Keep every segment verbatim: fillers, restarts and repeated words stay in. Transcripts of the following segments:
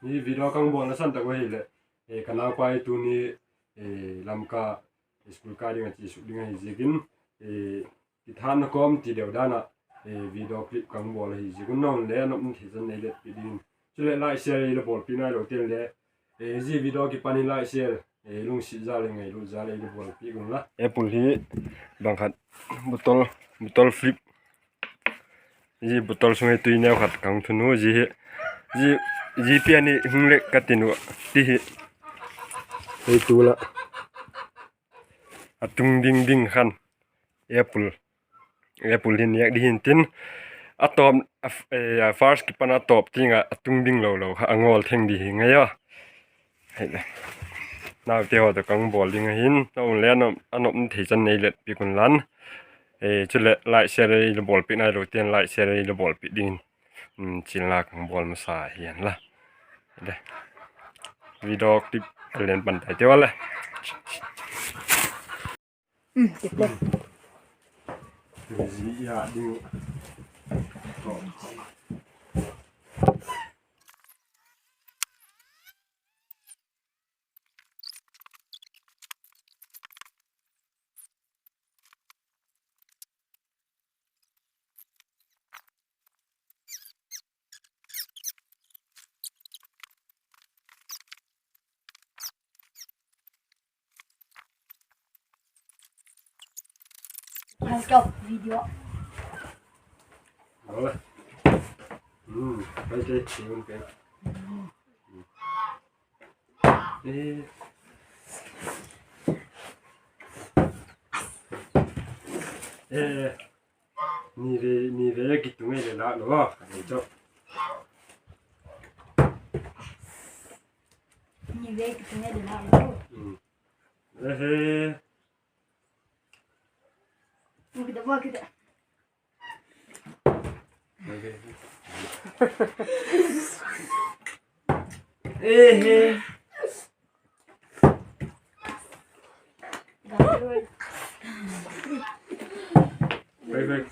Hi video ka hung bawlna san tak uh ahileh, ka naupa hi tuni Lamka school kai ding a chi suk ding ahi ziakin, kithatna kawm ti deu dan ah video clip ka hung bawl ahi ziak un, nang le a nop thei chan nei letpi dingin, chuleh like share ei la bawlpi nai lo ten le, zia video kipan in like share, lungsiat jal le ngailut jal ei la bawlpi unla. Apple hi bang khat, bottle, bottle flip, zia bottle sung hi tui neu khat ka hung thun u, zia hi, zia, zia pian hi hung lek ka tin u, ti hi, ei tu la, a tung ding ding khan, apple, apple hi nêk di hintin, a tawp, first kipan a tawp tiang ah a tung ding lo lo kha a ngawl theng di hi ngai a. Naute haw tawh ka hung bawl ding ahi'n, nang le a nop thei chan nei letpi unlan. Chuleh like share ei la bawlpi nai lo ten like share ei la bawlpi dingin, chi'n la ka hung bawl masa hian la. Video clip a len pan tai te ua le. Video. Ni ve, ni ve kitung ei le lak lo a, ka dei chau. Ni ve kitung ei le lak lo. Ehe. Mu kida, mu kida. Ehe. Bye bye.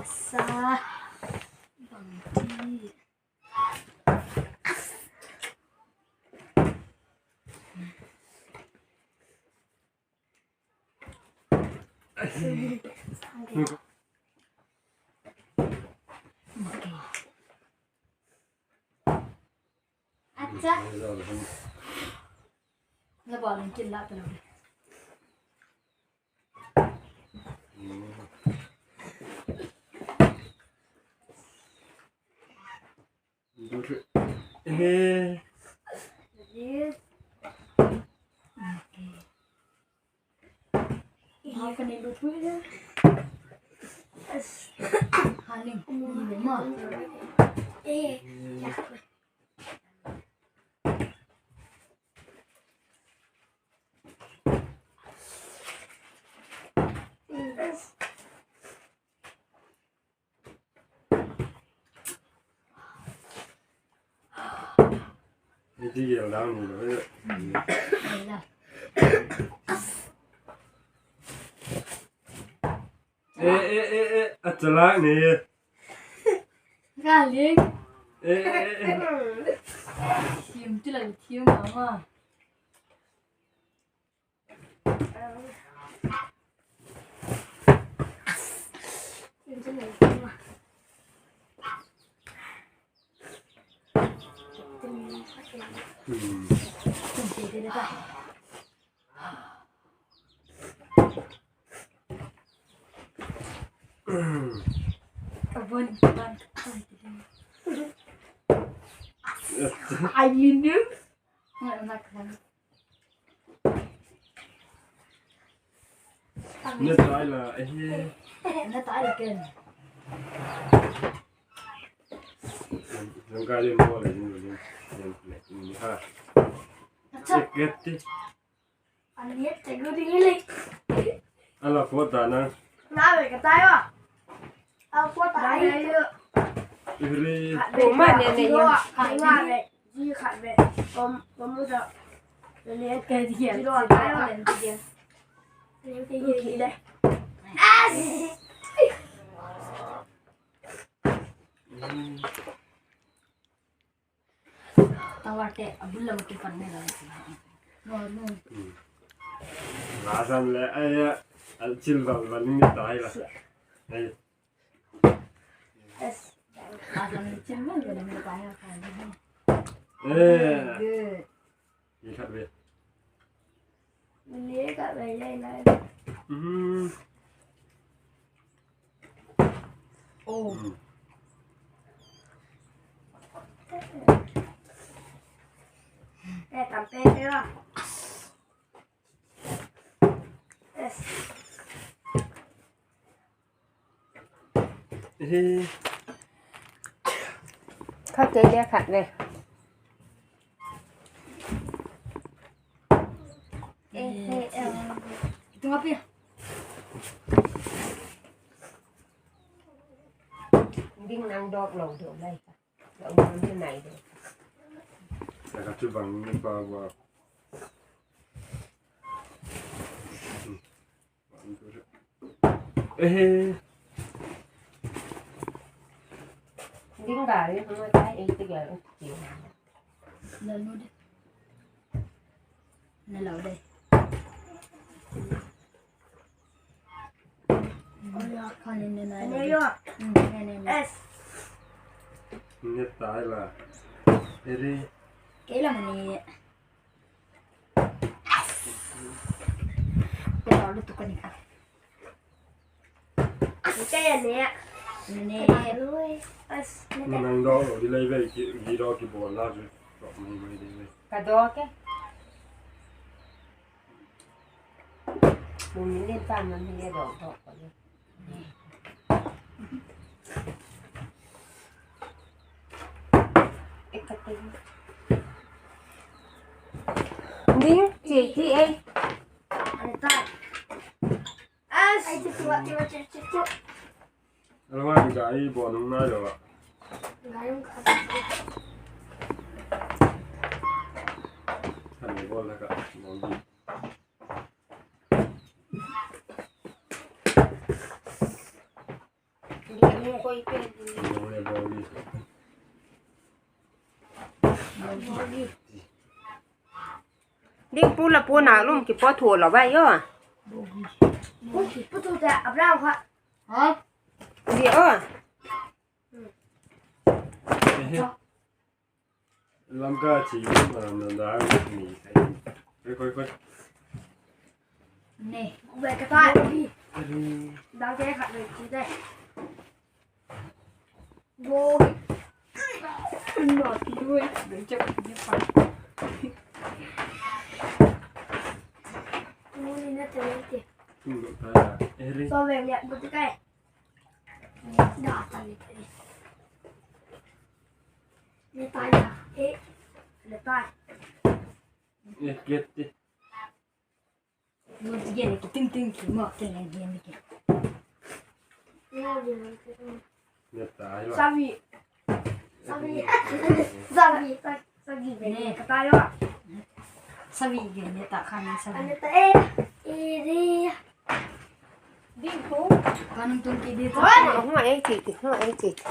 Sa. Bang ti. Acha. La ba min kin la ta lo. E, e, e, e, a chalak ni. Ka ling. E, e, e, e. Thiam ti la thiam ma ma. Ai, min nu. Na tai la, eh. Na tai la ken. Jong ka din mo le din din. Din le din ha. Acha. Get ti. Ani te gu ding le. Ala ko ta na. Na le ka tai wa. Ala ko ta ai. Ri. Ko ma ne ne ya. Ka ma le. Ji khat ve, kom, kom mu da. Lian ke dia, ji lo a tai lo. Lian ke dia. Lian ke dia le. Tawate a bul lam kipan ne lo. No, no. Lasan le ai a chil val val ni tai la. Ai. Yes. Lasan le chil val val ni tai la. Eh. Good. Ni khat ve. Ni khat ve le lai. Mhm. Oh. Mm. Eh, tam pe pe la. Yes. Kha ke le khat ve. Tung a pia. Ding nang dawk lo deu lai ka. Lo nang chu nai deu. Ka chu bang ni pa ba. Ehe. Ding gari hama tai ei te gari. Na nu de. Na lo de. Oya, khan ne na. Ne yo. Ne ne. Es. Ne tai la. Eri. Kei la mani. Pe lo lu tu ka ni ka. Ni ka ya ne. Ne. As. Nang dawk lo di lai ve ki, video kibawl la chu. Dawk mai mai di lai. Ka dawk e. Mun ni le pa man hi e dawk dawk ko ni. Ding, chi, chi, ei. Ai, chi, chi, chi, chi, chi. Alo, ai, gari bawl nung nai lo a. Gari nung ka. Kan ni bawl la ka, bawl di. Ding pu la pu na lum ki pu thu lo ba yo. Pu thu ta abra kha. Ha? Di o. Lamka chi, um, na da ni. Koi, koi, koi. Ne, ube ka tai. Dang ke khat le chi de. Bo. No, ti ue. Be chak ni pa. Mu ni na te te. Tu lo ta. Eri. So ve ya bu te kai. Da ta ni. Ne tai ya. E. Ne tai. E, get ti. Mo ti gen ki ting ting ki mo ke le gen ki. Ne tai la. Savi. Savi. Savi. Savi ve ne ka tai la. Savi gen ne ta kha ne savi. Ne ta e. E ri. Ding ko. Kan tung ki di ta. Hua e ti ti, hua e ti ti.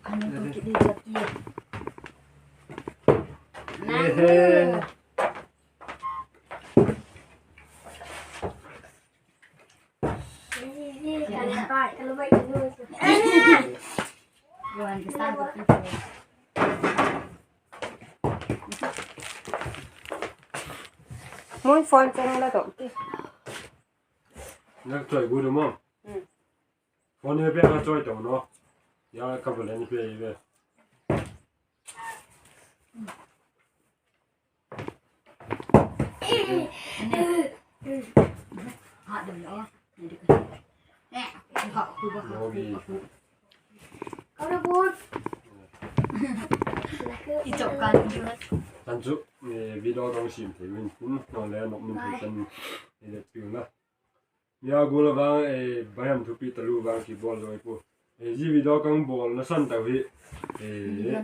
Kan tung ki di ta ti. Na. Mun phone chang la dong ti. Nak choi bu du mo. Hmm. Phone he pe ka choi to no. Ya ka bu le ni pe ve. Kan chu, eh, video kan sim thei min tin, no le nok min thei kan, eh, piu na. Mia gul vang, eh, bayam thupi talu vang kibawl zo i pu. Eh, zia video kan bawlna san tak hi, eh,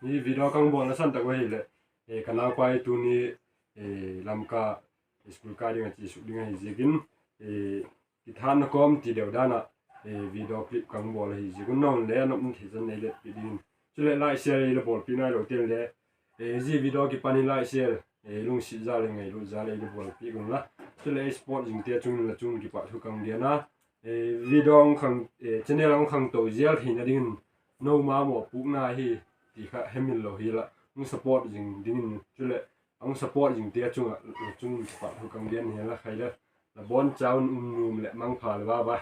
zia video kan bawlna san tak hi le, eh, ka naupa hi tuni, eh, Lamka school kai ding a chi suk ding ahi ziakin, eh, kithatna kawm ti deu dan ah video clip ka hung bawl ahi ziak un, nang le nop thei chan nei le pi ding. Chuleh like share ei la bawlpi nai lo ten le, zia video kipan in like share, lungsiat jal le ngailut jal ei la bawlpi unla. Chuleh ei support zingte chung in la chung kipahthu ka hung gen a, video, channel a hung khangto zel theina dingin, noma mawpuakna hi ti kha hemil lo hial ah hung support zing dingin, chuleh a hung support zingte chung ah la chung in kipahthu ka hung gen hi la khai le, la bawn cha un um nuam leh mangpha le bye bye.